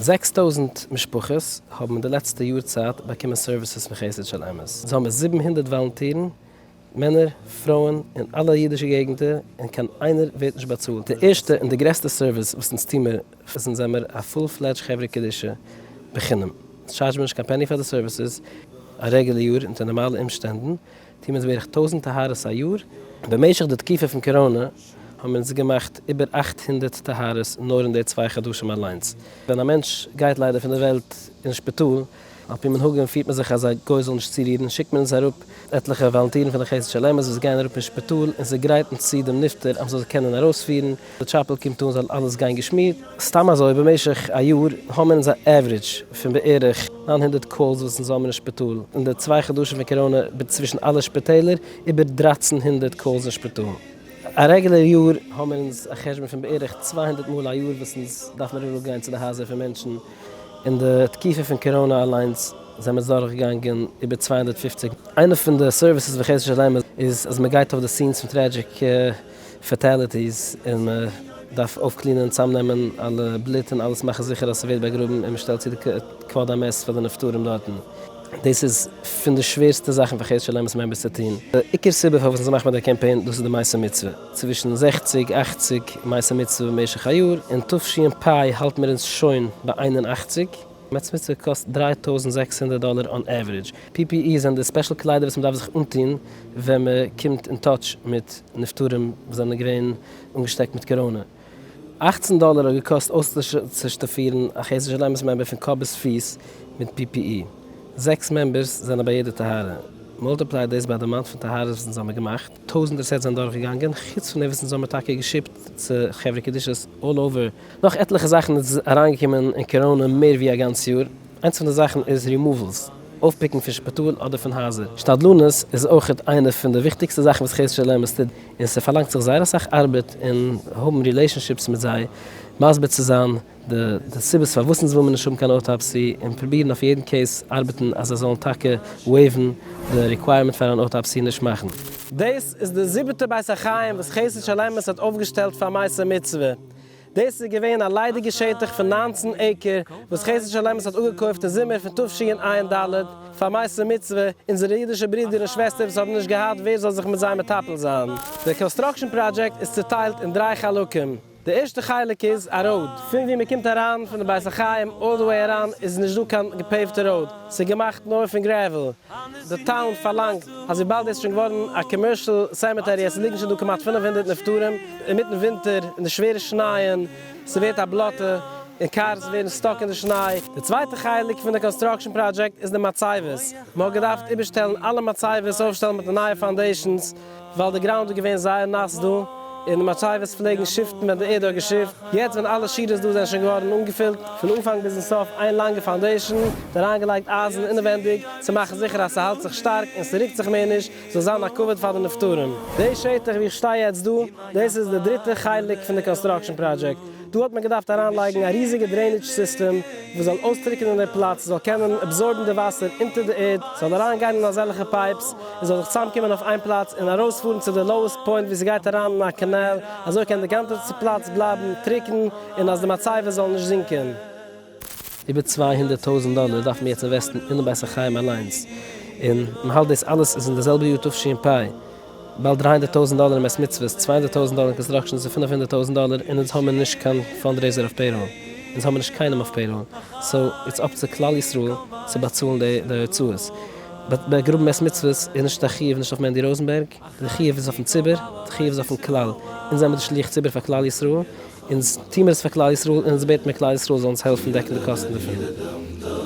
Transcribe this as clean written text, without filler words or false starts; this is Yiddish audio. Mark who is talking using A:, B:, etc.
A: 6000 משפחות האבן אין די לעצטע יאר צייט באקומען services פון חסד של אמת. אונז האבן 700 וואלונטירן, מענער, פרויען, אין אלע אידישע געגנטער, און קיין איינער ווערט נישט באצאלט. די ערשטע און די גרעסטע service וואס אונז טוהן מיר איז אונז זעמיר א full fledged חברה קדישא בחינם. אונז טשארדזשן מיר נישט קיין פעני פאר די services. א רעגולער יאר אונטער נארמאלע אומשטענדן טוהן מיר אונז בערך טויזענט טהרות א יאר. במשך די תקופה פון קאראנע האבן אונז געמאכט איבער 800 טהרות נאר אין די צוויי חדשים אליינס. ווען א מענטש גייט ליידער פון די וועלט אין שפיטאל, על פי מנהגים פירט מען זיך אז א גוי זאל נישט צורירן, שיקט מען אונז אראפ עטליכע וואלונטירן פון די חסד של אמת וואס גייען אראפ אין שפיטאל און זיי גרייטן צו דעם נפטר אז מ'זאל זיי קענען ארויספירן, די chapel קומט אן זאל אלעס גיין געשמירט. סתם אזוי במשך א יאר האבן מיר אונז א average פון בערך 900 calls וואס אונז האבן אין שפיטאל, אין די צוויי חדשים פון קאראנע צווישן אלע שפיטעלער איבער 1300 calls אין שפיטאל. א רעגולער יאר האבן מיר אונז א חשבון פון בערך 200 מאל א יאר וואס אונז דארף מיר אראפגיין צו די הייזער פון מענטשן. אין די תקופה פון קאראנע אליינס זענען מיר דורכגעגאנגען איבער 250. איינע פון די services פון חסד של אמת איז אז מען גייט אויף די scenes פון tragic fatalities און מען דארף אויפקלינען און צאמנעמען אלע בלוט און אלעס מאכן זיכער אז ס'ווערט באגראבן און מען שטעלט צו די כבוד המת פאר די נפטרים דארטן. דאס איז פון די שווערסטע זאכן פאר חסד של אמת members צו טון. די עיקר סיבה פארוואס אונז מאכן מיר די קאמפיין דאס איז די מעשה מצוה. צווישן זעכציג אכציג מעשה מצוה במשך א יאר, אין תשפ האלט מיר אונז שוין ביי 81. מת מצוה קאסט 3600 דאלער on average. PPE זענען די special קליידער וואס מען דארף זיך אנטון ווען מען קומט אין touch מיט נפטרים וואס זענען געווען אנגעשטעקט מיט קאראנע. 18 דאלער האט געקאסט אויסצושטאפירן א חסד של אמת member פון קאפ ביז פיס מיט PPE. זעקס members זענען ביי יעדע טהרה. multiply דאס ביי די amount פון טהרות וואס אונז האמיר געמאכט. טויזענטער sets זענען דורכגעגאנגען, חוץ פון דעם וואס אונז האמיר טאקע געשיפט צו חברה קדישא'ס all over. נאך עטליכע זאכן איז אריינגעקומען אין קאראנע מער ווי א גאנץ יאר. איינס פון די זאכן איז removals, אויפפיקן פון שפיטאל אדער פון הייזער. שתדלנות איז אויכעט איינע פון די וויכטיגסטע זאכן וואס חסד של אמת טוט, און ס'פארלאנגט זיך זייער אסאך ארבעט און האבן relationships מיט זיי, מסביר צו זיין די די סיבות פארוואס אונז וויל מיר נישט האבן קיין autopsy, און פרובירן אויף יעדן case ארבעטן אז זיי זאלן טאקע waive ן די requirement פאר אן autopsy נישט מאכן. דאס איז די זיבעטע בית החיים וואס חסד של אמת האט אויפגעשטעלט פאר מעשה מצוה. דאס איז געווען א ליידיגע שטח פון 19 acre וואס חסד של אמת האט אפגעקויפט אין זומער פון תשע"ד פאר מעשה מצוה אונזערע אידישע ברידער און שוועסטער וואס האבן נישט געהאט ווער זאל זיך מיט זיי מטפל זיין. די construction project איז צוטיילט אין דריי חלקים. די ערשטע חלק איז א road. פון ווי מען קומט אריין פון די בית החיים all the way אריין איז נישט דא קיין געפעיווטע road, ס'איז געמאכט נאר פון gravel. די town פארלאנגט אז וויבאלד דאס איז שוין געווארן א commercial cemetery, עס ליגן שוין דא כמעט 500 נפטרים, אינמיטן ווינטער אין די שווערע שנייען, ס'ווערט א בלאטע און cars ווערן stuck אין די שניי. די צווייטע חלק פון די construction project איז די מצבות. מען האט געדארפט איבערשטעלן אלע מצבות, אויפשטעלן מיט נייע foundations, ווייל די ground איז געווען זייער נאס דא, און די מצבות פלעגן shift ן ווען די ערד האט געשיפט. יעצט ווען אלע שורות דא זענען שוין געווארן אנגעפילט, פון אנפאנג ביזן סוף איין לאנגע foundation, מ'האט אריינגעלייגט אייזן אינעווענדיג צו מאכן זיכער אז ס'האלט זיך שטארק און ס'רוקט זיך מער נישט, זאל זיין א כבוד פאר די נפטרים. די שטח ווי איך שטיי יעצט דא, דאס איז די דריטע חלק פון די construction project. דא האט מען געדארפט אריינלייגן א ריזיגע drainage system וואס זאל אויסטריקענען די פלאץ, זאל קענען absorb ן די וואסער אונטער די ערד, זאל אריינגיין אין אזעלכע pipes און זאל זיך צוזאמקומען אויף איין פלאץ און ארויספארן צו די lowest point ווי ס'גייט אריין אין א קאנאל, אזוי קען די גאנצע פלאץ בלייבן טרוקן און אז די מצבה זאל נישט זינקען. איבער 200 טויזנט דאלער דארף מען יעצט invest ן אינעם בית החיים אליינס, און מען האלט דאס אלעס איז אין די זעלבע יאר תשפ, באלד 300 טויזנט דאלער אין מת מצוות, 200 טויזנט דאלער אין construction איז 500 טויזנט דאלער, און אונז האבן נישט קיין fundraiser אויף payroll, אונז האבן נישט קיינעם אויף payroll, so it's up צו כלל ישראל צו באצאלן די הוצאות. באגראבן מת מצוות איז נישט א חיוב נישט אויף מענדי ראזענבערג, די חיוב איז אויפן ציבור, די חיוב איז אויפן כלל, אונז זעמיר די שליח ציבור פאר כלל ישראל, אונז טוהן מיר עס פאר כלל ישראל, און אונז בעט מיר כלל ישראל זאל אונז העלפן דעקן די קאסטן דערפון.